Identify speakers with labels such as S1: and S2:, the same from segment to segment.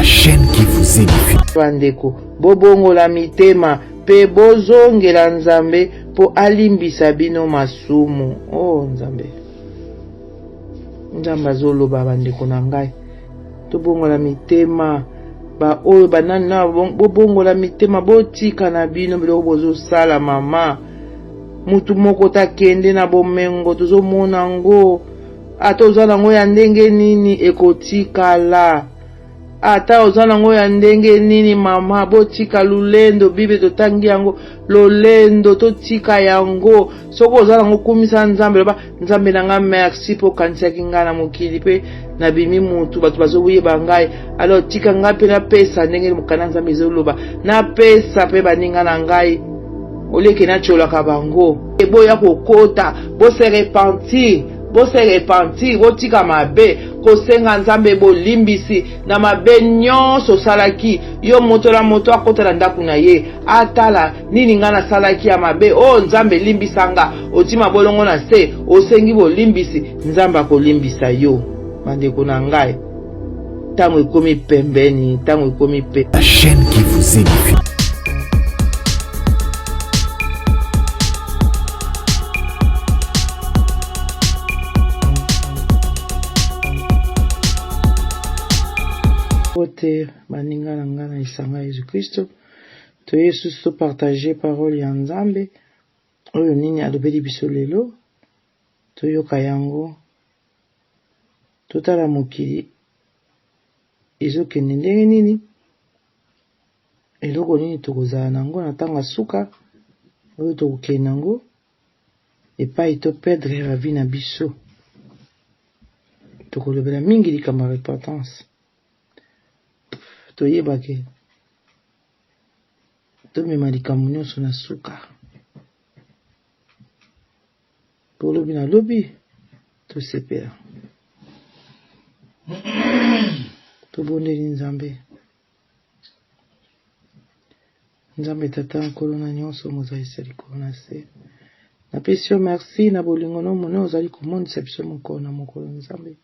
S1: La chaîne qui vous édifie.
S2: Bandeko, bobongola mitema mpe bozongela Nzambe mpo alimbisa bino masumu. Oh Nzambe, Nzambe azoloba, bandeko na ngai, tobongola mitema baoyo banani na bobongola mitema, botika na bino biloko bozosala. Mama, mutu moko takende na bomengo, tozomona yango, ata oza nango ya ndenge nini, ekotikala. Ata oza nango ya ndenge nini, mama, botika lolendo. Bible totangi yango, lolendo totika yango. Soki oza nango, kumisa Nzambe, loba: "Nzambe na ngai, merci mpo okanisaki ngai na mokili mpe nabimi mutu, bato bazoyeba ngai. Alors tika ngai mpe napesa ndenge mokanda Nzambe ezoloba, napesa mpe baninga na ngai oleke natiolaka bango." Eboya kokota, bose repentir, bose repentir, botika mabe, kosenga Nzambe bolimbisi na mabe nyonso osalaki. Yo moto na moto akota na ndako na ye, atala nini ngai nasalaki ya mabe. O oh, Nzambe, limbisa nga. Oti mabolongo na se, osengi bolimbisi, Nzambe akolimbisa yo. Bandeko na ngai, ntango ekomi pembeni, ntango ekomi pe.
S1: La chaîne qui vous édifie.
S2: Mbote baninga na ngai na lisanga ya Yesu Kristo, toye susu topartage parole ya Nzambe. Oyo nini alobeli biso lelo, toyoka yango, totala mokili ezokende ndenge nini, eloko nini tokozala nango na ntango ya suka oyo tokokende nango epai to perdre la vie na biso. Tokolobela mingi likambo ya repentance, toyebake tomema likambo nyonso na suka. Tolobi na lobi, tosepela, tobondeli Nzambe. Nzambe Tata, Nkolo na nyonso, mozalisi ya likolo na se, napesi yo merci na bolingo no monene ozali komonisa biso mokolo na mokolo. Nzambe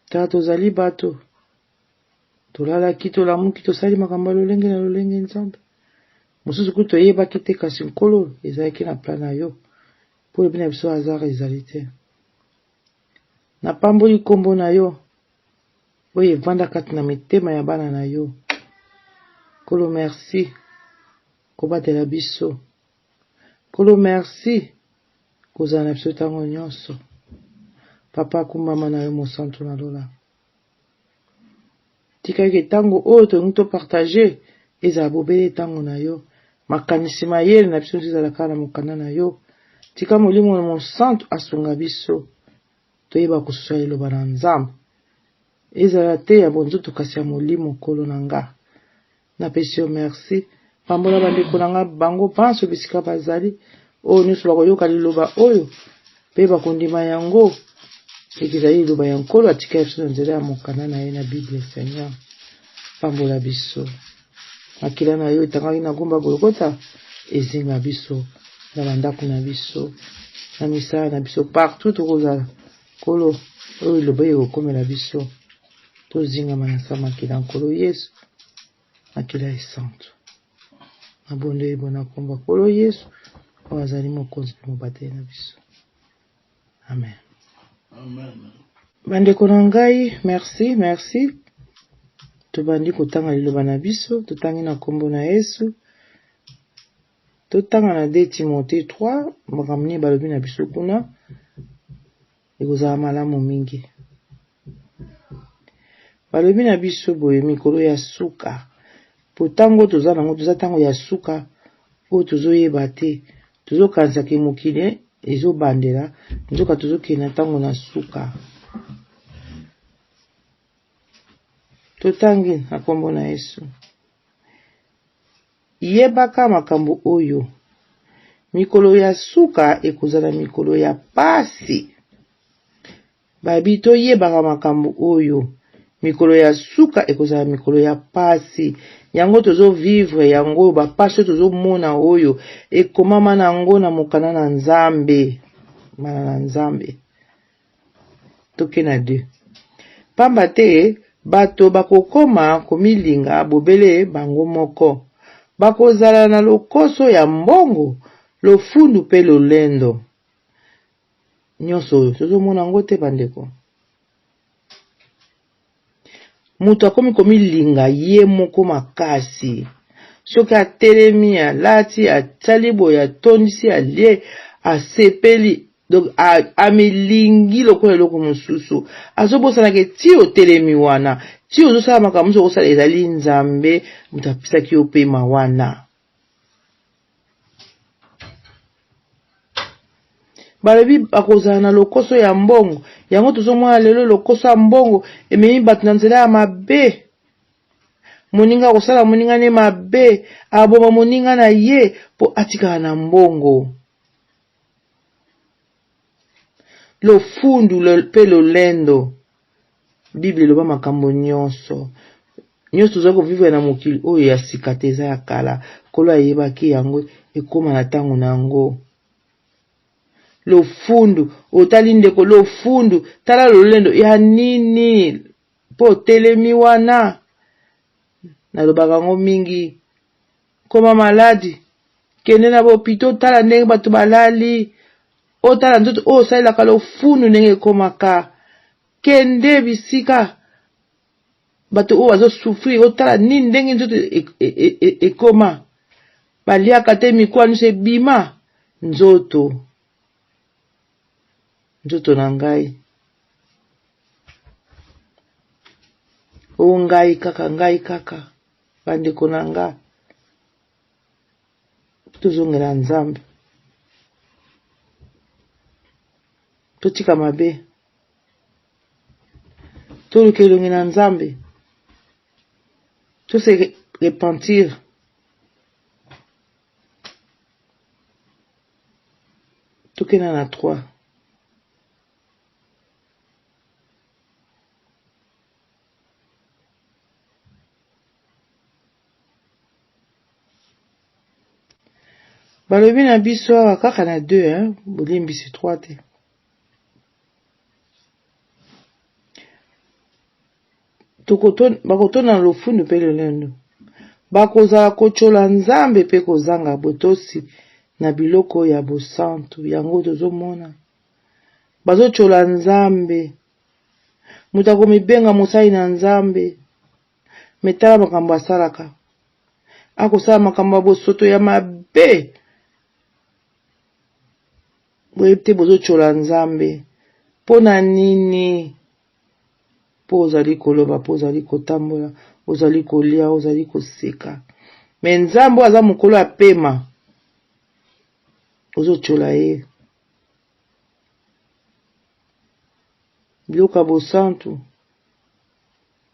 S2: Tata, tozali bato, tolalaki, tolamuki, tosali makambo ya lolenge na lolenge. Nzambe, mosusu kutu toyebaki te, kasi Nkolo, ezalaki na plan na yo, mpo lobi na biso hasard ezali te. Napamboli nkombo na yo oyo evanda kati na mitema ya bana na yo. Nkolo, merci kobatela biso. Nkolo, merci kozala na biso ntango nyonso. Papa, akumbama na yo mosantu na lola. Tika eke ntango oyo tolingi topartage ezala bobele ntango na yo. Makanisi, mayele na biso nyonso ezala kaka na mokanda na yo. Tika Molimo na Mosantu asunga biso toyeba kososola liloba na Nzambe, ezala te ya bonzoto kasi ya molimo. Nkolo na nga, napesi yo merci. Pambola bandeko na nga bango banso bisika bazali, oyo nyonso bakoyoka liloba oyo mpe bakondima yango eke ezali liloba ya Nkolo atika biso na nzela ya mokanda na ye na Bible. Seigneur, pambola biso. Makila na yo etangaki na ngomba Golgota ezinga biso na bandako na biso, na misala na biso, partout tokozala. Nkolo, oyo liloba ekokomela biso, tozingama na sa makila Nkolo Yesu, makila esantu. Nabondeli bona nkombo Nkolo Yesu oyo azali mokonzi mpe mobateli na biso. Amen.
S3: Amen.
S2: Bandeko na ngai, merci, merci. Tobandi kotanga liloba na biso, totangi na nkombo na Yesu. Totanga na 2 Timothée 3, makambo nini balobi na biso kuna, ekozala malamu mingi. Balobi na biso boye: mikolo ya suka, po ntango toza nango, toza ntango ya suka oyo tozoyeba te. Tozokanisaka mokili ezobandela, nzoka tozokende na ntango na suka. Totangi na nkombo na Yesu. Yebaka makambo oyo: mikolo ya suka ekozala mikolo ya pasi. Babi toyebaka makambo oyo: mikolo ya suka ekozala mikolo ya pasi. Yango tozovivre yango, bapasi oyo tozomona, oyo ekomama na yango na mokanda na Nzambe. Bana na Nzambe, toke na 2. Pamba te Bato bakokoma komilinga bobele bango moko. Bakozala na lokoso ya mbongo, lofundu mpe lolendo. Nyonso oyo tozomona yango te bandeko. Moto akomi komilinga ye moko makasi. Soki atelemi, alati, asali boye, atondisi, alie, asepeli, donc amilingi lokola eloko mosusu. Azobosana ke ti otelemi wana, ti ozosala makambo mosusu okosala, ezali Nzambe moto apesaki yo pema wana. Balobi bakozala na lokoso ya mbongo. Yango tozomona lelo lokoso ya mbongo ememi bato na nzela ya mabe. Moninga akosala moninga ne mabe, aboma moninga na ye mpo atikala na mbongo. Lofundu mpe lolendo. Bible eloba makambo nyonso. Nyonso tozali kovivre na mokili oyo ya sika te, eza ya kala. Nkolo ayebaki yango ekoma na ntango na yango. Lofundu, otali ndeko lofundu, tala lolendo ya nini mpo otelemi wana. Nalobaka yango mingi. Koma maladi, kende na bopito, tala ndenge bato balali, otala nzoto oyo osalelaka lofundu ndenge ekomaka. Kende bisika bato oyo bazo souffrir, otala nini ndenge nzoto ekoma. E, e, e, baliaka te, mikuwa nyonso ebima nzoto. Nzoto na ngai. O ngai kaka, ngai kaka. Bandeko na nga, tozongela Nzambe, totika mabe, toluka elongi na Nzambe, to se repentir. Tokenda na 3. Balobi na biso awa kaka na 2 hein, bolimbisi 3 te. Bakotona na lofundu mpe lolendo, bakozala kotyola Nzambe mpe kozanga botosi na biloko ya bosantu. Yango tozomona bazotyola Nzambe. Moto akomibenga mosali na Nzambe, me tala makambo asalaka. Akosala makambo ya bosoto ya mabe. Boyebi te bozotyola Nzambe mpo na nini? Mpo ozali koloba, mpo ozali kotambola, ozali kolia, ozali koseka. Me Nzambe oyo aza mokolo ya pema, ozotyola ye. Biloko ya bosantu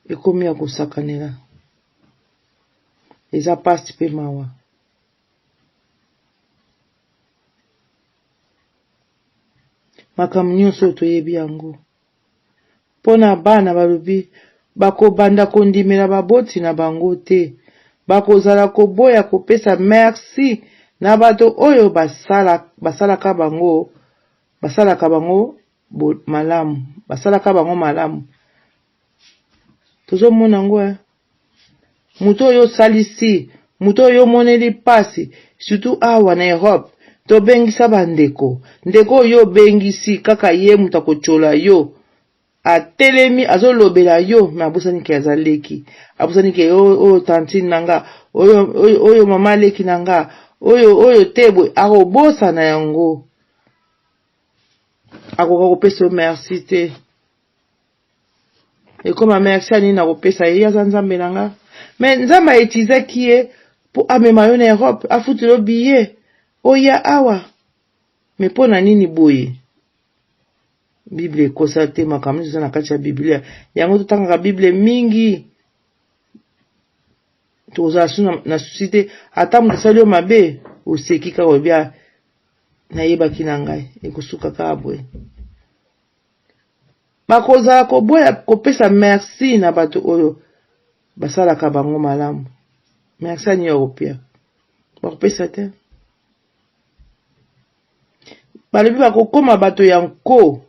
S2: ekomi ya kosakanela, eza pasi pe mawa. Makambo nyonso oyo toyebi yango. Mpo na bana balobi bakobanda kondimela baboti na bango te, bakozala koboya kopesa merci na bato oyo basala, basalaka bango basalaka bango malamu, basalaka bango malamu. Tozomona yango eh. Moto oyo osalisi, moto oyo omoneli pasi, surtout awa na Europe, tobengisa ba ndeko. Ndeko oyo obengisi kaka ye moto akotyola yo. Atelemi azolobela yo, me abosani ke aza leki. Abosani ke oyo, oyo tantine na nga, oyo, oyo, oyo mama leki na nga, oyo, oyo te boye, akobosana yango. Akoka kopesa yo merci te. Ekoma merci ya nini nakopesa ye, ye aza nzambe na nga. Mais nzambe a utilisaki ye po amema yo na Europe, afutela yo billet oya awa. Mais mpo na nini boye? Bible ekosa te, makambo nyonso eza na kati ya Biblia. Yango totangaka Bible mingi, tokozala su na susi te. Ata moto asali yo mabe, oseki kaka olobi ah, nayebaki na ngai, ekosuka kaka boye. Bakozala koboya kopesa merci na bato oyo basalaka bango malamu. Merci ya nini bakopia? Bakopesa te. Balobi bakokoma bato ya nko,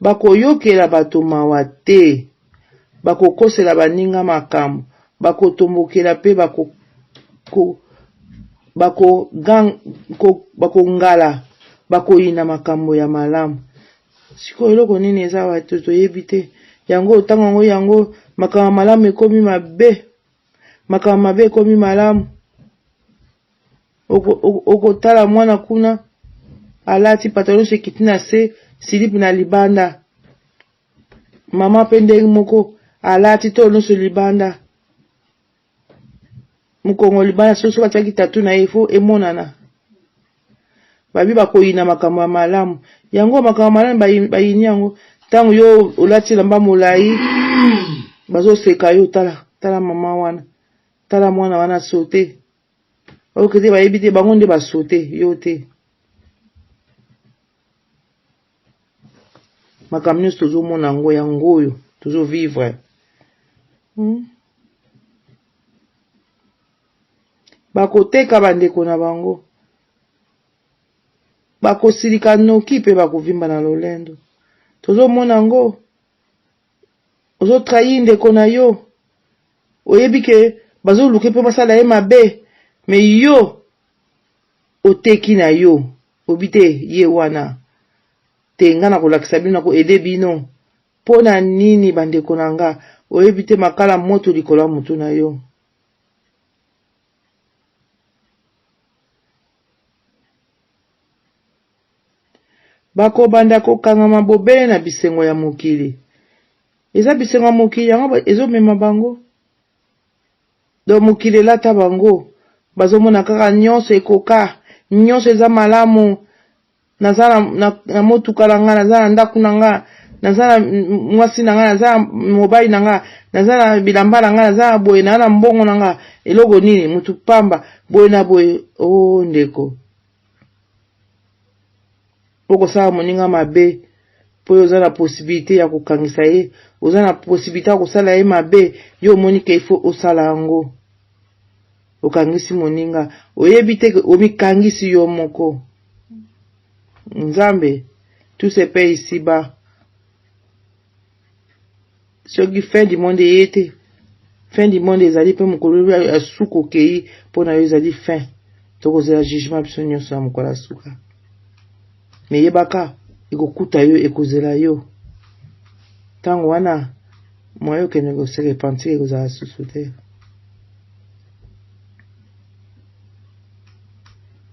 S2: bakoyokela bato mawa te. Bakokosela baninga makambo, bakotombokela mpe bakongala, bakoyina makambo ya malamu. Sikoyo eloko nini eza awa toyebi te. Yango ntango yango yango makambo malamu ekomi mabe, makambo mabe ekomi malamu. Okotala mwana kuna alati patalo nyonso ekiti na se, silipi na libanda. Mama mpe ndenge moko alati tolo nyonso libanda, mokongo libanda, soki batiaki tatu na ye ifo emonana. Babi bakoyina makambo ya malamu. Yango makambo ya malamu bayini yango. Ntango yo olati elamba molai, bazoseka yo, tala, tala mama wana, tala mwana wana sote. Oyoki te, bayebi te, bango nde basote, yo te. Makambo nyonso tozomona yango, yango oyo tozovivre. Bakoteka bandeko na bango, bakosilika noki mpe bakovimba na lolendo. Tozomona yango, ozotrahir ndeko na yo, oyebi ke bazoluka mpe basala ye mabe, me yo oteki na yo, obi te ye wana te, nga nakolakisa bino, nakoede bino. Mpo na nini bandeko na nga, oyebi te makala moto likolo ya motu na yo. Bakobanda kokangama bobele na bisengo ya mokili. Eza bisengo ya mokili yango ezomema bango. Donc mokili elata bango, bazomona kaka nyonso ekoka, nyonso eza malamu. Naza na, na, na motuka na nga, naza na ndako na nga, naza na mwasi na nga, naza na mobali na nga, naza na bilamba na nga, naza na boye, naza na mbongo na nga. Eloko nini? Mutu pamba, boye na boye. Oh ndeko, okosala moninga mabe mpo yo oza na possibilité ya kokangisa ye, oza na possibilité ya kosala ye mabe, yo omoni ke ifo osala yango. Okangisi moninga, oyebi te ke omikangisi yo moko. Nzambe, tout se paye ici bas. Soki fin du monde eye te, fin du monde ezali mpe mokolo ya suka okei mpo na yo ezali fin. Tokozela jugement biso nyonso na mokolo ya suka. Me yebaka ekokuta yo, ekozela yo. Ntango wana moyen okende ko se repentir ekozala susu te.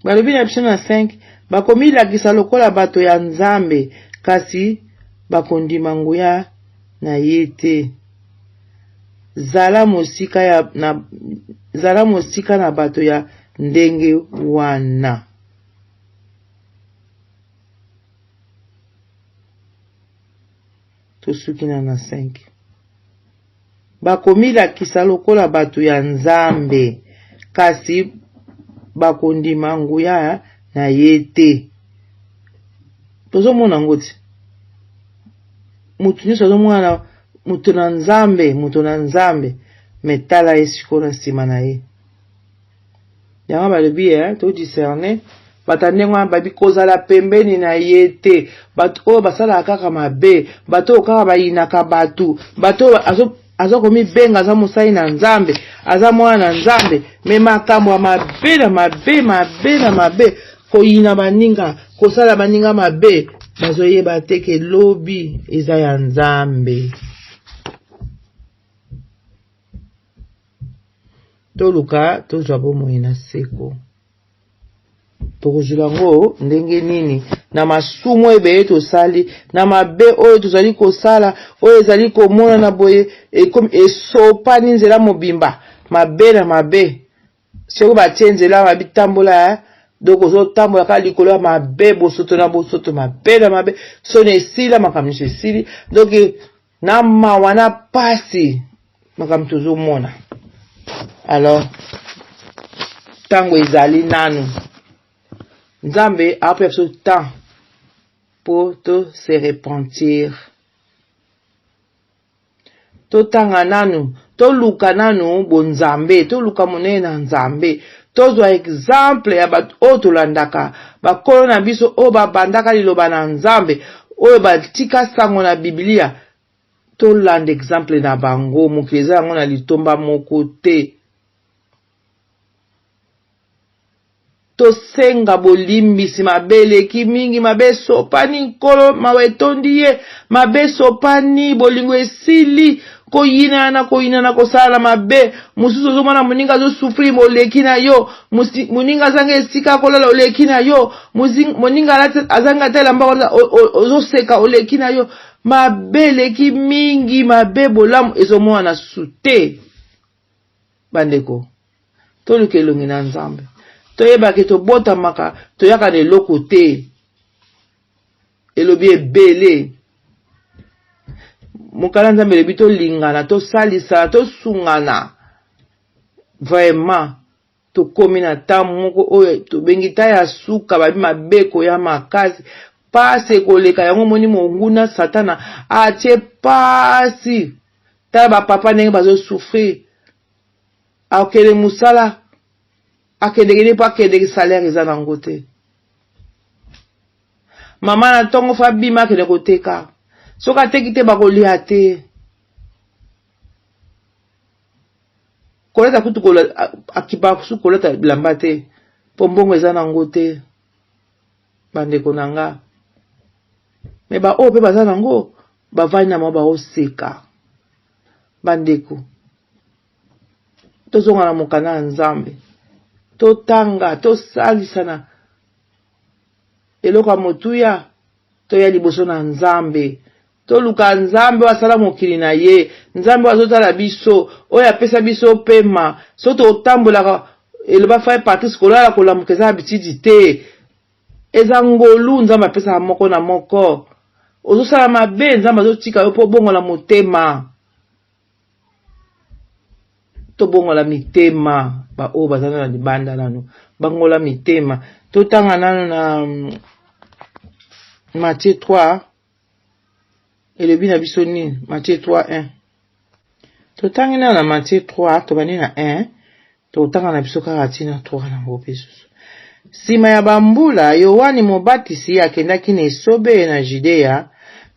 S2: Balobi na biso na 5, bakomilakisa lokola bato ya Nzambe, kasi bakondima nguya na ye te. Zala mosika ya, na, zala mosika na bato ya ndenge wana. Tosuki na na 5. Bakomilakisa lokola bato ya Nzambe, kasi bakondima nguya na ye te. Tozomona yango ti. Moto nyonso azomona na moto na Nzambe, moto na Nzambe, me tala ye sikoyo na nsima na ye. Yango balobi eh, to discerner bato ya ndenge wana, babi kozala pembeni na ye te. Bato oyo basalaka kaka mabe, bato oyo kaka bayinaka bato, bato oyo aza komibenga aza mosali na Nzambe, aza mwana na Nzambe, me makambo ya mabe na mabe, mabe na mabe, koyina baninga, kosala baninga mabe, bazoyeba te ke lobi eza ya Nzambe. Toluka tozwa bomoi na seko. Tokozwa yango ndenge nini? Na masumu ebele tosali, na mabe oyo tozali kosala, oyo ezali komonana boye, ekomi esopani nzela mobimba, mabe na mabe. Soki batie nzela mabe tambola, eh? Donc ozotambola kaka likolo ya mabe, bosoto na bosoto, mabe na mabe, soni esila, makambo nyonso esili. Donc na mawa na pasi makambo tozomona. Alors ntango ezali nanu, Nzambe apesa biso temps po to se repentir, totanga nanu, toluka nanu bonzambe, toluka monene na Nzambe, tozwa exemple ya bato oyo tolandaka, bakolo na biso oyo babandaka liloba na Nzambe, oyo batika sango na Biblia. Tolanda exemple na bango, mokili eza yango na litomba moko te. Tosenga bolimbisi, mabe eleki mingi, mabe esopani, Nkolo mawa etondi ye, mabe esopani, bolingo esili, koyinana na koyinana, kosala mabe. Mosusu ozomona moninga azosufri, oleki na yo, moninga azanga esika akolala, oleki na yo, moninga azanga ata elamba, ozoseka, oleki na yo. Mabe eleki mingi, mabe bolamu ezomonana susu te. Bandeko, toluka elongi na Nzambe, toyeba ke tobotamaka toyaka na eloko te. Elobi ebele mokala Nzambe elobi tolingana, tosalisana, tosungana. Vraiment tokomi na ntango moko oyo tobengi ta ya suka, babi mabe ekoya makasi, pasi ekoleka yango. Omoni monguna Satana atie pasi. Tala bapapa ndenge bazosouffrir, akende mosala, akendeke nde mpo akendeke, salaire eza nango te. Mama na ntongo fa bima akende koteka, soki ateki te bakolia te. Kolata kutu akipaka kusu kolata bilamba te mpo mbongo eza nango te. Bandeko na nga, me baoyo mpe baza nango bavandi na mwa baoseka. Bandeko, tozonga na mokanda ya Nzambe, totanga, tosalisana eloko ya motuya, toya liboso na Nzambe, toluka Nzambe oyo asala mokili na ye, Nzambe oyo azotala biso, oyo apesa biso pema. So totambolaka, eloba Frère Patrice, kolala kolamuka eza habitude te, eza ngolu Nzambe apesaka moko na moko. Ozosala mabe, Nzambe azotika yo mpo obongola motema. Tobongola mitema, baoyo baza na libanda nano bangola mitema. Totanga nano na Matthieu 3, elobi na biso nini? Matthieu 3 1. Totangi nano na Matthieu 3, tobandi na 1, totanga na biso kaka ntina 3 nango mpe susu. Nsima ya bambula, Yoane Mobatisi akendaki na esobe na Judea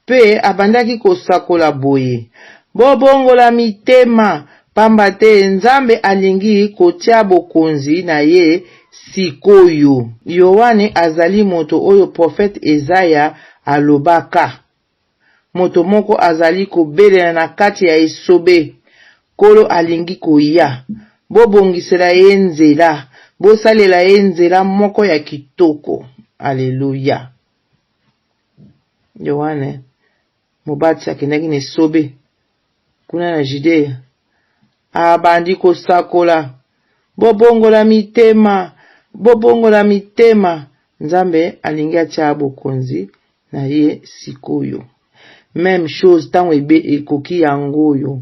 S2: mpe abandaki kosakola boye: Bobongola mitema, pamba te Nzambe alingi kotia bokonzi na ye sikoyo. Yoane azali moto oyo profete Ezaya alobaka. Moto moko azali kobelela na kati ya esobe, Nkolo alingi koya, bobongisela ye nzela, bosalela ye nzela moko ya kitoko. Aleluya! Yoane Mobatisi akendaki na esobe kuna na Judea, abandi kosakola, Bobongola mitema, bobongola mitema, Nzambe alingi atia bokonzi na ye sikoyo. Meme chose, ntango ebe ekoki yango oyo.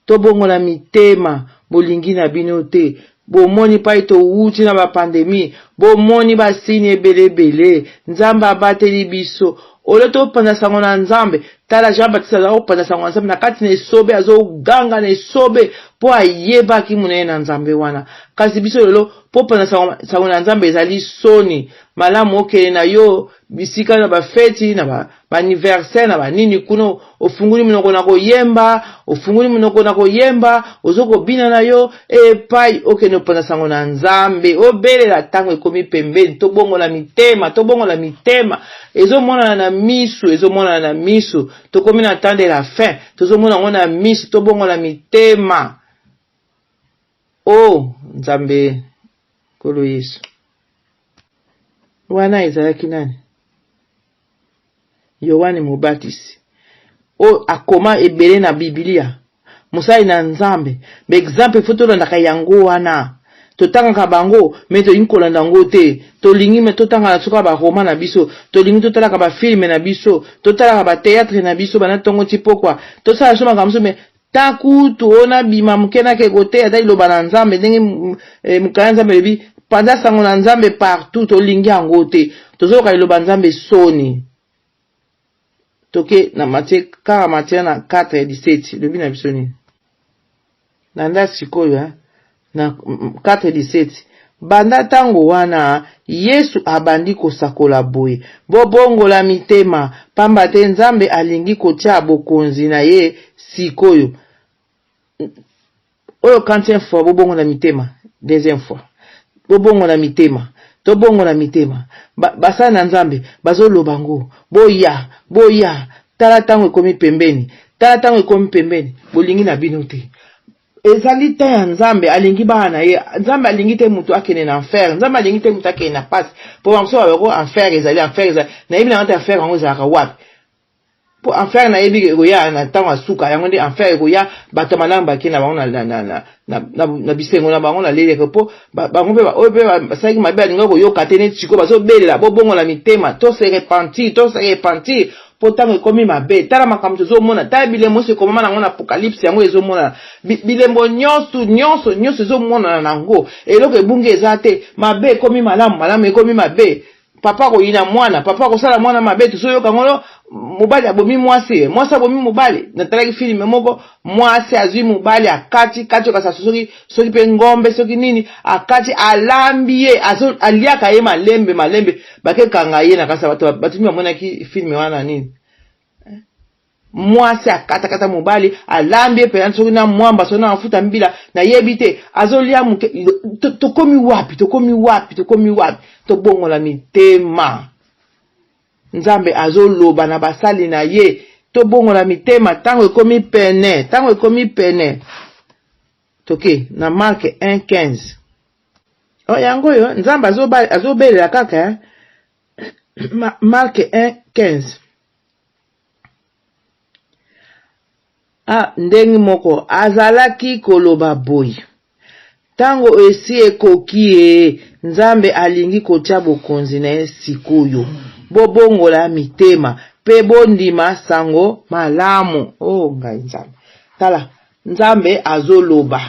S2: Tobongola mitema, bolingi na bino te. Bomoni pai towuti na bapandemi, bomoni basini ebele ebele. Nzambe abateli biso. Ole topanza sango na Nzambe. Tala Jean Baptiste aza kopanza sango na Nzambe na kati na esobe, azoganga na esobe mpo ayebaki monene na Nzambe wana. Kasi biso lelo mpo panza sango na Nzambe ezali soni. Malamu okende na yo bisika na bafeti na ba baaniversaire na banini kuna, ofunguli monoko na koyemba, ofunguli monoko na koyemba, ozo kobina na yo epai okende opanza sango na Nzambe, obelela ntango ekomi pembeni. Tobongola mitema, tobongola mitema, ezomonana na misu, ezomonana na misu, tokomi na temps de la fin, tozomona yango na misu. Tobongola mitema. O oh, Nzambe Nkolo Yesu. Wana ezalaki nani? Yoane Mobatisi, oyo akoma ebele na Biblia, mosali na Nzambe. Baexemple fo tolandaka yango wana. Totangaka bango me tolingi kolanda yango te. Tolingi me totangaka soka baroma na biso, tolingi totalaka bafilme na biso, totalaka bateatre na biso bana ntongo ti pokwa, tosala so makambo mosusu me ta kutu oyo nabima moke nake koteya ata liloba na Nzambe ndenge mokanda Nzambe elobi, panza sango na Nzambe partout. Tolingi yango te, tozoyoka liloba Nzambe soni. Toke na Matthieu, kaka Matthieu na 4 17, elobi na biso nini? Landa sikoyo na 4 17. Banda ntango wana, Yesu abandi kosakola boye, Bobongola mitema, pamba te Nzambe alingi kotia bokonzi na ye sik'oyo. Oyo quantième fois bobongola mitema, deuxième fois. Bobongola mitema, tobongola mitema. Ba, basali na Nzambe bazoloba ngo, boya, boya, tala ntango ekomi pembeni, tala ntango ekomi pembeni, bolingi na bino te. Ezali temps ya Nzambe, alingi bana na ye. Nzambe alingi te moto akende na enfer, Nzambe alingi te moto akende na pasi. Po ba mosusu balobaka enfer ezali, enfer ezali. Nayebi na nga te enfer yango ezalaka wapi. Po enfer nayebi ekoya na ntango ya suka, yango nde enfer ekoya, bato ya malamu bakei na bango na, na, na, na, na, na, na bisengo na bango na leleke po bango mpe oyo mpe basalaki mabe balingaki koyoka te neti sikoyo bazobelela bobongola mitema, to se repentir, to se repentir mpo ntango ekomi mabe. Tala makambo tozomona, tala bilembo nyonso ekomama nango na Apocalypse, yango ezomonana bilembo nyonso nyonso nyonso ezomonana nango, eloko ebungi eza te, mabe ekomi malamu, malamu ekomi mabe. Papa akoyina mwana, papa akosala mwana mabe, tozoyoka ngo mobali abomi mwasi, mwasi abomi mobali. Natalaki filme moko, mwasi azwi mobali akati kati okasa soki soki mpe ngombe soki nini akati alambi ye aliaka ye malembe malembe, bakekanga ye na kasa bato bato mingi bamonaki filme wana nini Mwasi akatakata mobali alambi ye mpenza soki na mwamba soki na mafuta mbila nayebi te azolia moke. Tokomi wapi? Tokomi wapi? Tokomi wapi? Tobongola mitema. Nzambe azoloba na basali na ye, tobongola mitema ntango ekomi pene, ntango ekomi pene. Toke na Mark 1:15. Oh, yango oyo Nzambe azobelela kaka Mark 1:15. Ah, ndenge moko azalaki koloba boye, Ntango esi ekoki ee, Nzambe alingi kotia bokonzi na ye sikoyo. Bobongola mitema mpe bondima sango malamu. Oh ngai Nzambe! Tala, Nzambe azoloba.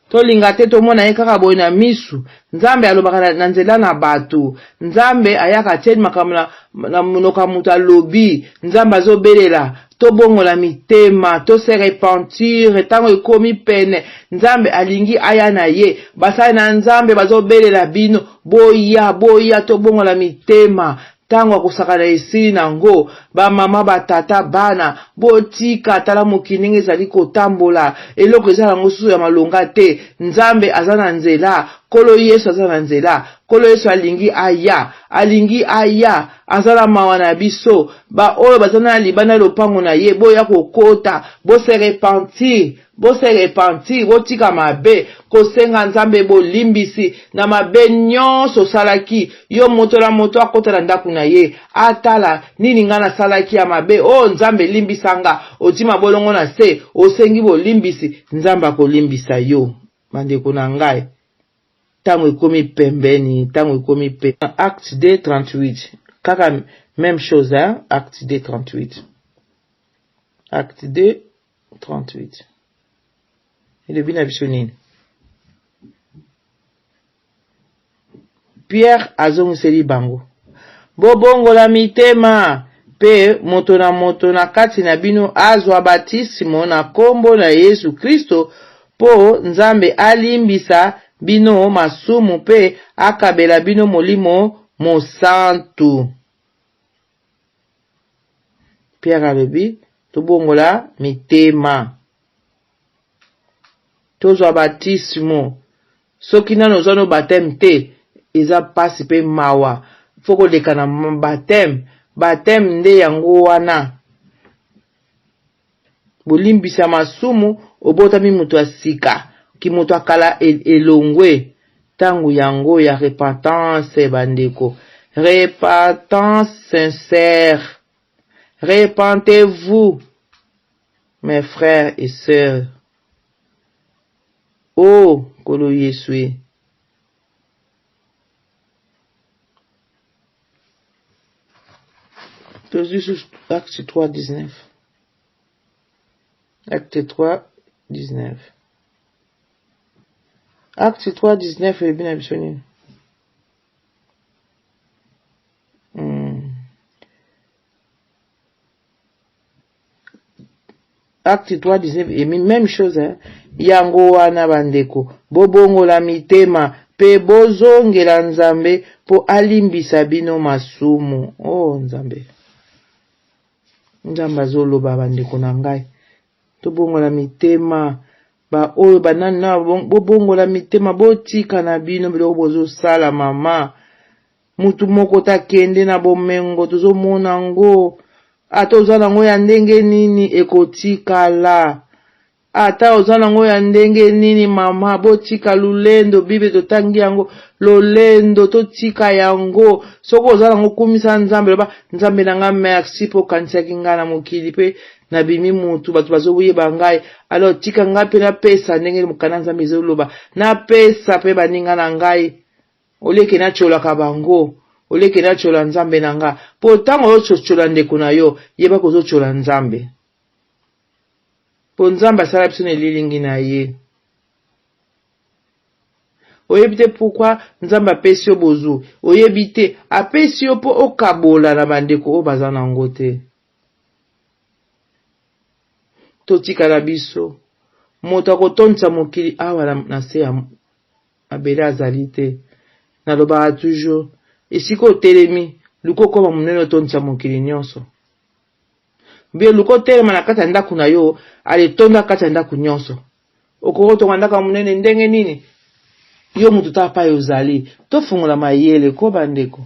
S2: Tolinga te tomona ye kaka boye na misu. Nzambe alobaka na, na nzela na bato. Nzambe ayaka atie makambo na, na monoko ya moto alobi. Nzambe azobelela tobongola mitema, to se repentir ntango ekomi pene. Nzambe alingi aya na ye. Basali na Nzambe bazobelela bino, boya, boya, tobongola mitema. Tango ya kosakana esili na ngo, ba mama, ba tata, bana, botika, tala mokili ndenge ezali kotambola, eloko eza nango susu ya malonga te, Nzambe aza na nzela, Nkolo Yesu aza na nzela, Nkolo Yesu alingi aya, alingi aya, aza na mawa na biso, ba oyo baza na libanda ya lopango na ye, boya kokota, bo se repentir, Bo se repentir, botika mabe, kosenga Nzambe bolimbisi na mabe nionso osalaki. Yo moto na moto akota na ndaku na ye, atala nini nga nasalaki ya mabe, oh Nzambe limbisa nga. Oti mabolongo na se, osengi bolimbisi, Nzambe akolimbisa yo. Bandeko na ngai, tango ekomi pembeni, tango ekomi pe. Acte 2:38 kaka meme chose hein, Acte 2:38 Acte 2 38 elobi na biso nini? Pierre azongiseli bango, Bobongola mitema, mpe moto na moto na kati na bino azwa batisimo na nkombo na Yesu Kristo mpo Nzambe alimbisa bino masumu mpe akabela bino Molimo Mosantu. Pierre alobi tobongola mitema, tozwa batisimo. Soki nano ozwa no bapteme te, eza pasi pe mawa. Faut koleka na bapteme. Bapteme nde yango wana. Bolimbisa masumu, obotami moto ya sika, kimoto ya kala elongwe. Tango yango ya repentance bandeko. Repentance sincère. Repentez-vous mes frères et sœurs. Oh Nkolo Yesu e. Tozwi susu Acte 3, 19. Acte 3, 19. Acte 3, 19 elobi na biso nini? Acte 3, 19 emi même chose hein? Yango wana bandeko, bobongola mitema mpe bozongela Nzambe mpo alimbisa bino masumu. Oh Nzambe, Nzambe azoloba bandeko na ngai, tobongola mitema baoyo banani na bobongola mitema, botika na bino biloko bozosala mama. Mutu moko takende na bomengo tozomona ngo, ata oza nango ya ndenge nini ekotikala. Ata oza nango ya ndenge nini mama, botika lulendo, bible totangi yango, lolendo totika yango. Soki oza nango kumisa Nzambe, loba Nzambe na nga merci po okanisaki nga na mokili pe nabimi mutu, bato bazoyeba ngai. Alors tika ngai pe napesa ndenge mokanda Nzambe ezoloba, napesa pe baninga na ngai oleke natyolaka bango, oleke natyola Nzambe na nga. Po ntango ozotyola ndeko na yo, yeba kozotyola Nzambe. Po Nzambe asala biso na elilingi na ye. Oyebi te pourquoi Nzambe apesi yo bozu. Oyebi te, apesi yo po okabola na bandeko oyo baza na yango te. Totikala biso. Moto akotondisa mokili awa na, na se ya mabele azali te. Nalobaka toujours, esika otelemi, luka okoma monene otondisa mokili nyonso. Bie luka otelema na kati ya ndako na yo, ale tonda kati ya ndako nyonso. Okoki kotonga ndako ya monene ndenge nini? Yo moto ta pai ozali. Tofungola mayele ko bandeko.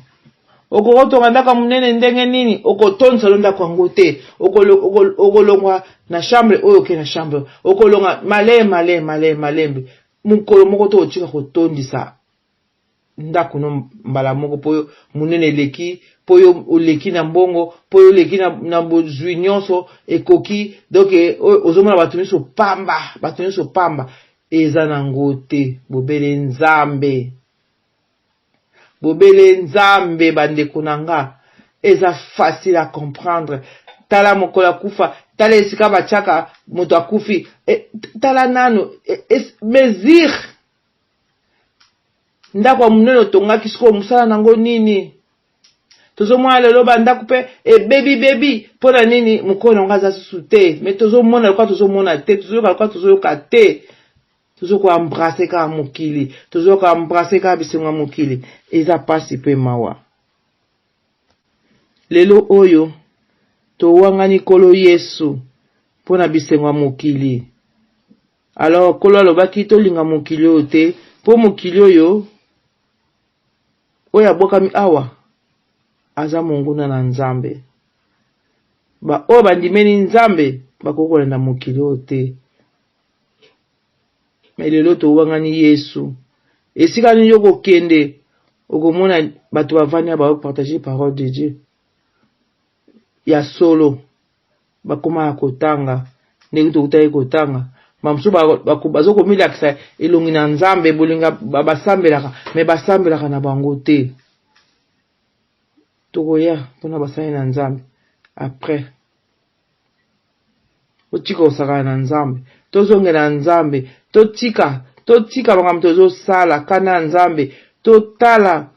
S2: Okoki kotonga ndako ya monene ndenge nini? Okotondisa lo ndako yango te. Okolongwa na chambre oyo oke na chambre. Okolonga malembe malembe malembe malembe. Mokolo moko to otika kotondisa ndako no mbala moko mpo yo monene eleki, mpo yo oleki na mbongo, mpo yo oleki na, na bozwi nyonso ekoki. Donc eh, ozomona bato nyonso pamba, bato nyonso pamba. Eza nango te, bobele Nzambe, bobele Nzambe. Bandeko na nga, eza facile à comprendre. Tala mokolo akufa, tala esika batiaka moto akufi, e, tala nano e, e, mesure Ndako ya monene otongaki sikoyo mosala nango nini? Tozomona lelo bandako mpe ebebi-bebi mpo na nini? Mokolo nango aza susu te, me tozomona lokola tozomona te, tozoyoka lokola tozoyoka te, tozokoembrase kaka mokili, tozokoembrase kaka bisengo ya mokili. Eza mpasi mpe mawa. Lelo oyo towangani Nkolo Yesu mpo na bisengo ya mokili. Alors Nkolo alobaki tolinga mokili oyo te, mpo mokili oyo, oyo abwakami awa aza monguna na Nzambe. Ba oyo bandimeli Nzambe bakoki kolanda mokili oyo te. Me lelo towangani Yesu. Esika nini yo kokende okomona bato bavandi na bao partager parole de Dieu ya solo. Bakoma ya kotanga ndenge tokutaki kotanga. Bamosusu bazo komilakisa elongi na Nzambe, bolinga basambelaka, me basambelaka na bango te. Tokoya mpona basali na Nzambe après. Totika kosakana na Nzambe, tozongela Nzambe, totika totika makambo tozosala kanda ya Nzambe, totala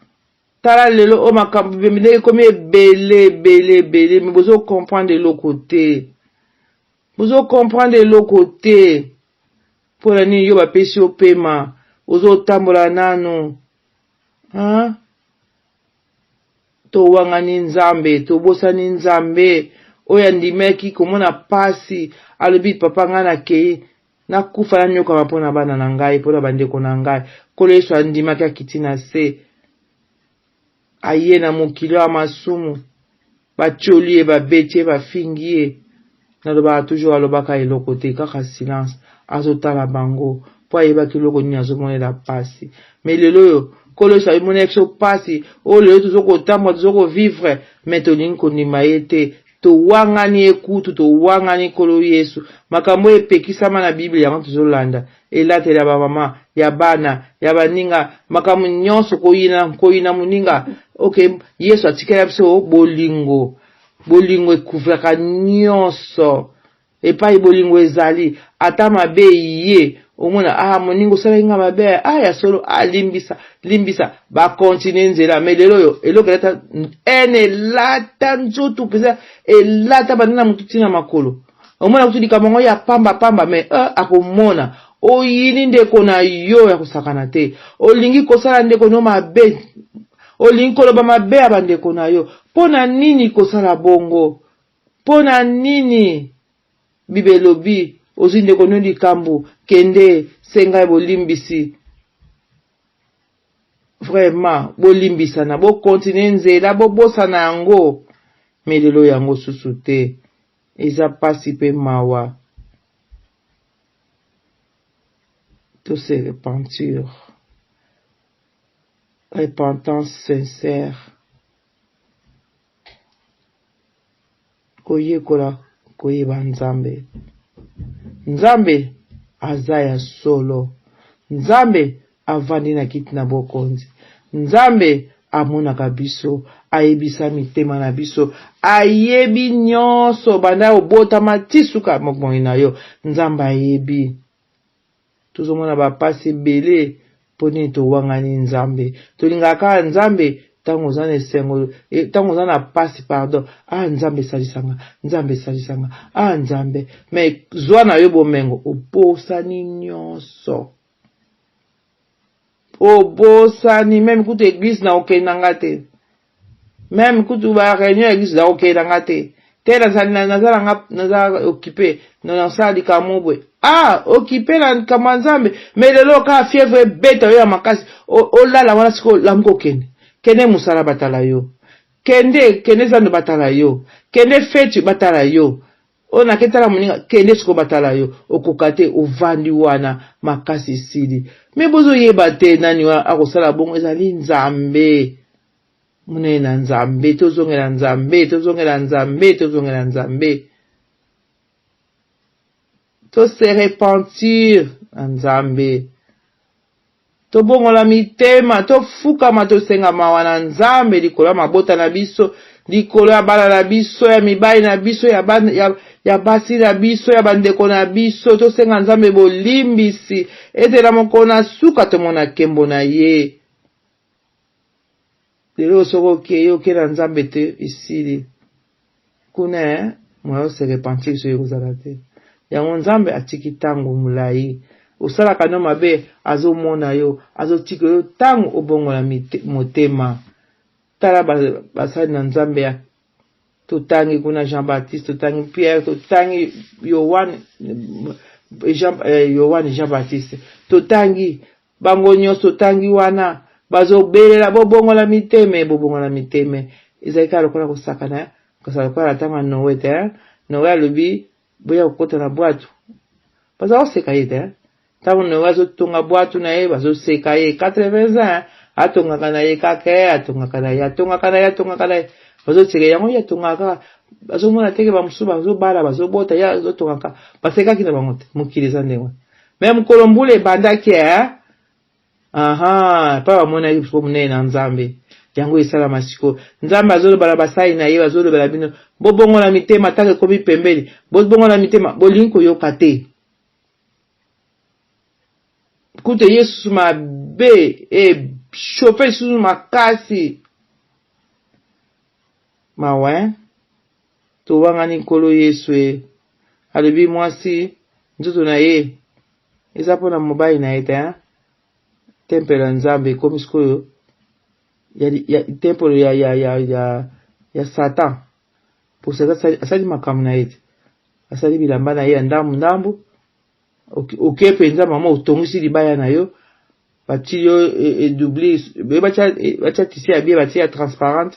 S2: Tala lelo oyo makambo bibembe ndenge ekomi ebele ebele ebele, mais bozo comprendre eloko te, bozo comprendre eloko te. Mpo na nini yo bapesi yo pema ozotambola nanu hein? Towangani Nzambe, tobosani Nzambe oyo andimaki komona pasi, alobi papa ngai nakei nakufa nanyokama mpo na bana na ngai, mpo na bandeko na ngai. Nkolo Yesu andimaki, akiti na se, aye na mokili ya masumu, batioli ye, babeti ye, bafingi ye. Nalobaka toujours, alobaka eloko te, kaka silence, azotala bango mpo ayebaki eloko nini azomonela pasi. Me lelo oyo Nkolo Yesu amonela biso pasi, oyo lelo tozo kotambola, tozo kovivre, me tolingi kondima ye te. Towangani ye kutu, towangani Nkolo Yesu. Makambo oyo epekisama na Biblia yango tozolanda. Elateli ya bamama, ya bana, ya baninga, makambo nyonso, koyina, koyina moninga. Ok, Yesu atikela biso bolingo. Bolingo ekuvraka nyonso. Epai bolingo ezali, ata mabe eye, omona ah moninga osalaki nga mabe, ah ya solo, ah limbisa, limbisa, ba continuer nzela. Mais lelo oyo eloko elata haine, elata nzoto mpenza, elata banda na motu tina makolo. Omona kutu likambo yango ya pamba pamba, mais akomona. Oyini ndeko na yo ya kosakana te. Olingi kosala ndeko no mabe. Olingi koloba mabe ya bandeko na yo. Mpo na nini kosala bongo? Mpo na nini? Bible elobi, ozwi ndeko no likambo, kende, senga ye bolimbisi. Vraiment, bolimbisana, bo continuer nzela, bobosana yango. Mais lelo yango susu te. Eza pasi pe mawa. To se repentir. Repentance sincère. Koyekola koyeba Nzambe. Nzambe aza ya solo. Nzambe avandi na kiti na bokonzi. Nzambe amonaka biso, ayebisa mitema na biso, ayebi nyonso banda obotama ti suka bomoi na yo. Nzambe ayebi. Tozomona bapasi ebele mpo nini towangani Nzambe. Tolingaka kaka Nzambe ntango oza na esengo, ntango oza na pasi, pardon. Ah Nzambe salisa nga, Nzambe salisa nga, ah Nzambe. Mais zwa na yo bomengo, obosani nyonso. Obosani meme kutu eglise na okende na nga te. Meme kutu ba réunion ya eglise na okende na nga te. Te nazali naza na nga naza occupé na nasala likambo boye. Ah occupé na likambo ya Nzambe mais lelo kaka fièvre ebeta yo ya makasi olala wana sikoyo lamuka okende. Kende mosala batala yo. Kende kende zando batala yo. Kende feti batala yo. Oyo nake tala moninga kende sikoyo batala yo okoka te ovandi wana makasi esili me bozoyeba te nani akosala bongo ezali Nzambe monene na Nzambe tozongela Nzambe tozongela Nzambe tozongela Nzambe to se repentir na Nzambe Tobongola mitema, tofukama, tosenga mawa na Nzambe likolo ya mabota na biso, likolo ya bana na biso, ya mibali na biso, ya, ba, ya, ya basi na biso, ya bandeko na biso. Tosenga Nzambe bolimbisi ete na mokolo na suka tomona nkembo na ye. Lelo soki okei okei na Nzambe te, esili kuna eh, moyen ose repentir soki ekozala te. Yango Nzambe atiki ntango molai, osalaka no mabe, azomona yo, azotika yo ntango obongola motema. Tala basali na Nzambe ya totangi kuna Jean Baptiste, totangi Pierre, totangi Yohane, Jean, eh, Yohane Jean Baptiste, totangi Bango nionso otangi wana bazo belela bobongola miteme bobongola miteme ezali kaka lokola kosakana kosala lokola na tango ya Noe te hein? Noe alobi boya kokota na bwatu baza koseka ye te hein? Ntango Noe azotonga bwatu na ye bazoseka ye 80 ans atongaka na ye kaka eh, atongaka na ye atongaka na ye atongaka na ye bazoseka yango ye atongaka kaka bazomona teke bamosusu bazobala bazobota ye azotongaka basekaki na bango te mokili eza ndenge wana Me mokolo mbula ebandaki eh? Aha, epai bamonaki sikoyo monene na Nzambe. Yango esalama sikoyo. Nzambe azoloba na basali na ye, azolobela bino, bobongola mitema ntango ekomi pembeni, bobongola mitema, bolingi koyoka te. Kutu eye susu mabe, echauffe lisusu makasi. Mawa, hein? Towangani Nkolo Yesu e. Alobi mwasi nzoto na ye eza mpo na mobali na ye te hein? Tempelo ya Nzambe ekomi sikoyo ya, ya tempelo ya, ya, ya, ya, ya Satan mpo Satan asali makambo na ye te, asali bilamba na ye ya ndambu ndambu. Oke mpenza mama otongisi libaya na yo batie yo edouble batia tisi ya bie batie ya transparente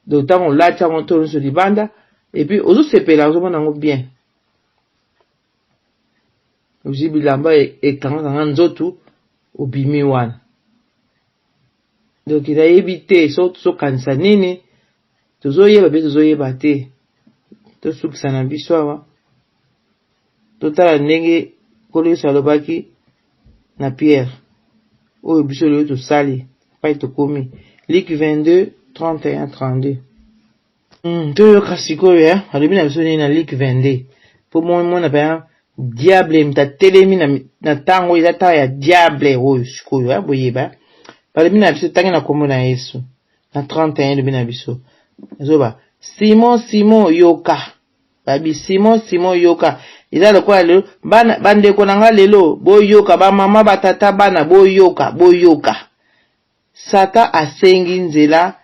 S2: donc ntango olati yango to nyonso libanda epuis ozosepela ozomona yango bien ozwi bilamba ekangakanga nzoto obimi wana donc nayebi te soki tozokanisa nini tozoyeba mpe tozoyeba te tosukisa na biso awa Totala ndenge Nkolo Yesu alobaki na Pierre, oyo biso lelo tosali, epai tokomi. Luc 22, 31, 32. Toyoka sikoyo eh, alobi na biso nini na Luc 22 mpo mona mpenza diable moto atelemi na ntango eza ntango ya diable oyo sikoyo eh, boyeba balobi na biso ntangi na nkombo na Yesu na 31 elobi na biso azoba Simon Simon yoka Babi, Simon, Simon, yoka! Eza lokola lelo bana bandeko na nga lelo boyoka ba mama ba tata bana boyoka boyoka Satan asengi nzela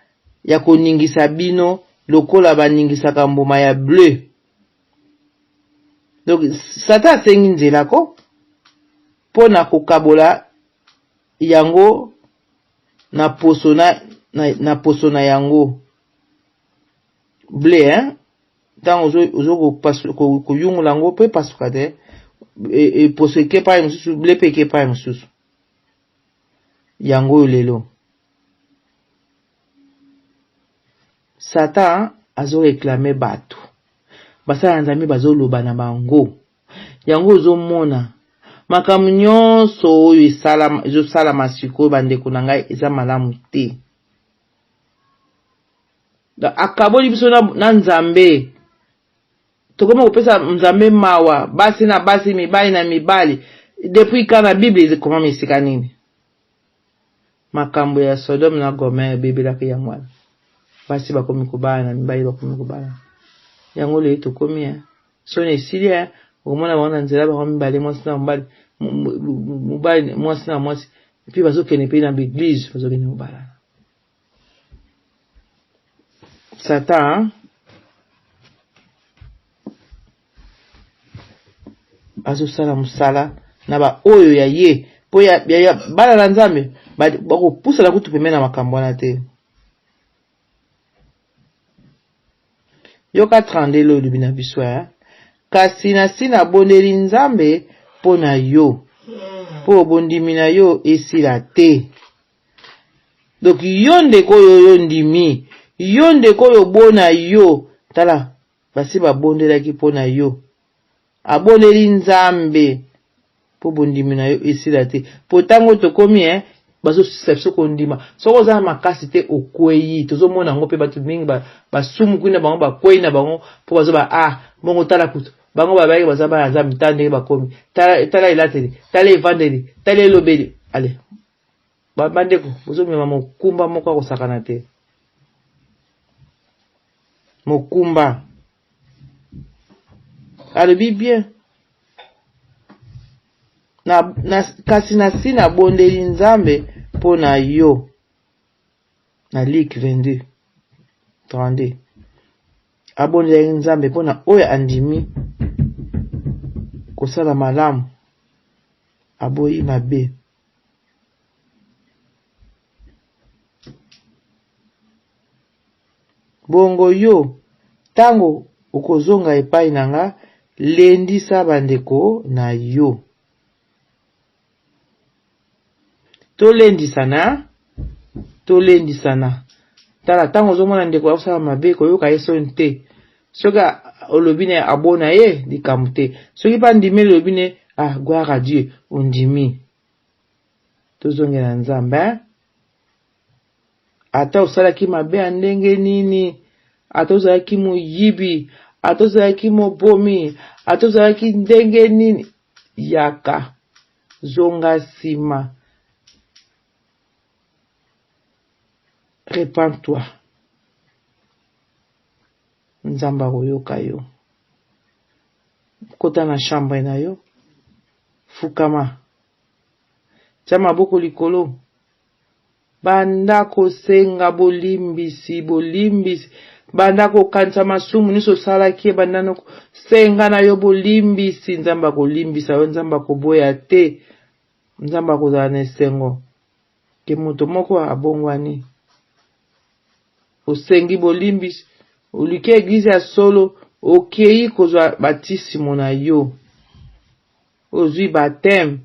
S2: ya koningisa bino lokola baningisaka mbuma ya bleu. Donc Satan asengi nzela ko mpo na kokabola yango na poso na, na, na poso na yango ble hein? Ntango ozo koyungula yango mpe epasuka te, e, e, poso eke epai mosusu, ble mpe eke epai mosusu. Yango oyo lelo Satan azo reclamer bato basala na Nzambe bazoloba na bango yango ozomona makambo nyonso oyo ezosalama sikoyo bandeko na ngai eza malamu te. Akaboli biso na, na Nzambe tokomi kopesa Nzambe mawa basi na basi mibali na mibali depuis quand na Bible ekomama esika nini makambo ya Sodome na Gomere ebebelaki yango wana basi bakomi kobala na mibali bakomi kobala yango lelo tokomi ya soni esili ya okomona bango na nzela bango mibale mwasi na mobali mobali mwasi na mwasi epuis bazokende mpe na baeglise bazokende kobalana Satan azosala mosala na baoyo ya ye mpo ya, ya, ya bana na Nzambe bakopusana kutu pembeni na makambo wana te. Yoka 32 oyo elobi na biso eh? Kasi nasi nabondeli Nzambe mpo na yo, mpo bondimi na yo esila te. Donc yo ndeko oyo yo ndimi, yo ndeko oyo bona yo, tala basi babondelaki mpo na yo. Abondeli Nzambe mpo bondimi na yo esila te. Mpo ntango tokomi eh, bazosisa biso kondima. Soki oza na makasi te okweyi. Tozomona yango mpe bato mingi basumuki na bango bakweyi na bango mpo bazoba ah bongo tala kutu bango babayaki baza bana Nzambe tala ndenge bakomi tala, tala elateli tala evandeli tala elobeli ale Bandeko, bozomema mokumba moko ya kosakana te. Mokumba. Alobi bien. Na, na, kasi nasi nabondeli Nzambe mpo na yo. Na Luc 22, 32. Abondelaki Nzambe mpo na oyo andimi kosala malamu, aboyi mabe. Bongo yo, tango okozonga epai na nga, lendisa bandeko na yo. Tolendisana, tolendisana. Tala, tango ozomona ndeko akosala mabe, koyoka ye soni te. Soki olobi na ye abona ye, likambo te. Soki pe andimeli olobi ne, ah, gloire à Dieu, ondimi. Tozongela Nzambe, hein? Ata osalaki mabe ya ndenge nini, ata ozalaki moyibi, ata ozalaki mobomi, ata ozalaki ndenge nini, yaka, zonga nsima. Repends-toi. Nzambe akoyoka yo. Kota na chambre na yo, fukama. Tia maboko likolo. Banda kosenga bolimbisi, bolimbisi. Banda kokanisa masumu nyonso osalaki ye, banda no senga na yo bolimbisi. Nzambe akolimbisa yo, Nzambe akoboya te. Nzambe akozala na esengo ke moto moko abongwani. Osengi bolimbisi, oluki eglize ya solo, okei kozwa batisimo na yo. Ozui bapteme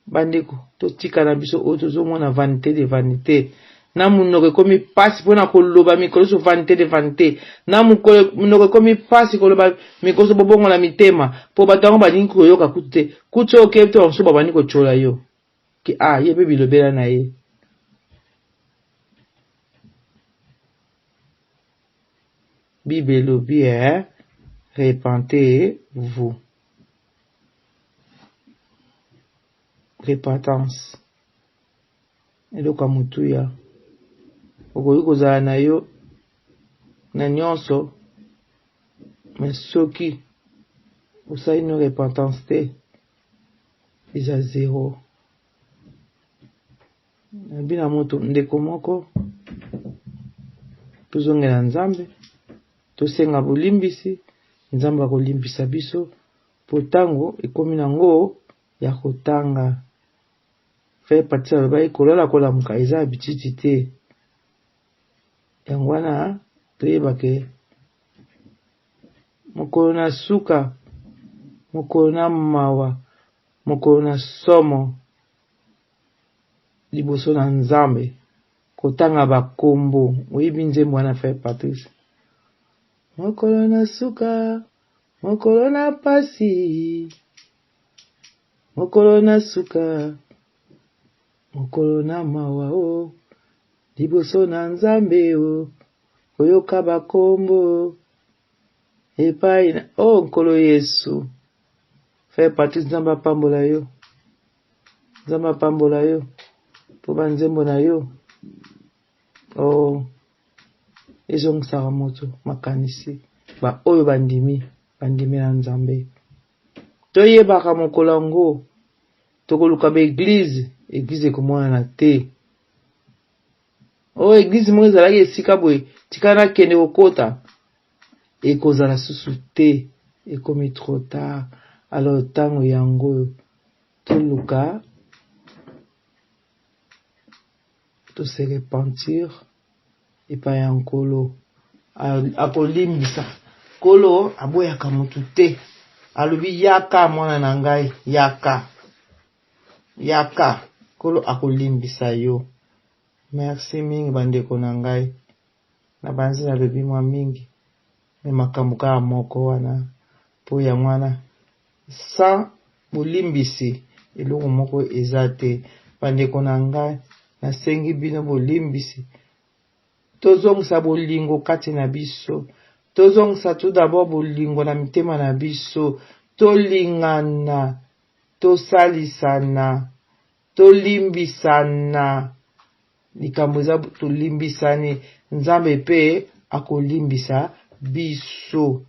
S2: bandeko totika na biso oyo tozomona vanite de vanite na monoko ekomi mpasi mpona koloba mikolo nyonso vanite de vanite na monoko ekomi mpasi koloba mikolo nyonso bobongola mitema mpo bato yango balingi koyoka kutu te kutu soki okebi te bamosusu babandi kotyola yo ke ah ye mpe bilobela na ye Bible elobi eh repentez vous Repentance eloko ya motuya okoki kozala na yo na nyonso me soki Osali no repentance te, eza zero. Nabi na moto ndeko moko, tozongela Nzambe, tosenga bolimbisi, Nzambe akolimbisa biso, po tango ekomi nango ya kotanga. Frère Patrice alobaki kolala kolamuka eza habitude te. Yango wana toyeba ke mokolo na suka, mokolo na mawa, mokolo na somo liboso na Nzambe, kotanga ba kombo. Oyebi nzembo wana Frère Patrice? Mokolo na suka, mokolo na pasi, mokolo na suka, mokolo na mawa o, liboso na Nzambe o, koyoka ba kombo epai na o Nkolo Yesu. Frère Patrice, Nzambe apambola yo, Nzambe apambola yo po ba nzembo na yo o ezongisaka moto makanisi. Ba oyo bandimi, bandimi na Nzambe. Toyebaka mokolo yango tokoluka ba eglise, eglise ekomonana te. Oh, eglise moko ezalaki esika boye, tika nakende kokota, ekozala susu te, ekomi trop tard. Alors ntango yango oyo toluka to se repentir epai ya Nkolo, akolimbisa. Nkolo aboyaka motu te, alobi yaka mwana na ngai, yaka, yaka, Nkolo akolimbisa yo. Merci mingi bandeko na ngai, nabanzi nalobi mwa mingi, me makambo kaka moko wana, po yango wana sans bolimbisi eloko moko eza te. Bandeko na ngai, nasengi bino bolimbisi, tozongisa bolingo kati na biso, tozongisa tout d'abord bolingo na mitema na biso, tolingana, tosalisana, tolimbisana. Likambo eza tolimbisani, Nzambe pe akolimbisa biso,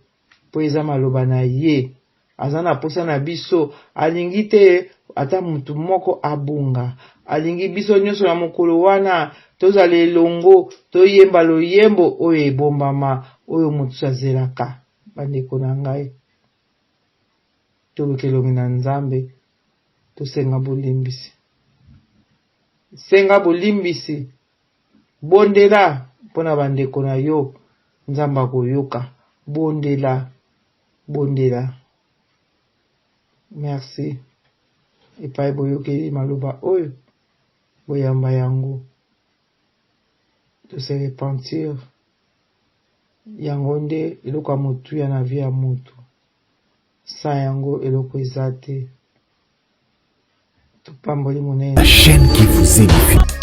S2: po eza maloba na ye. Aza na posa na biso, alingi te ata mutu moko abunga, alingi biso nyonso na mokolo wana tozala elongo, toyemba loyembo oyo ebombama, oyo moto azelaka. Bandeko na ngai, toluka elongi na Nzambe, tosenga bolimbisi. Senga bolimbisi, bondela mpona bandeko na yo, Nzambe akoyoka. Bondela, bondela. Merci. Epai boyokeli maloba oyo, boyamba yango. To se repentir. Yango nde eloko ya motuya na vie ya mutu. Sans yango eloko eza te. Topamboli monene.
S1: La chaîne qui vous édifie.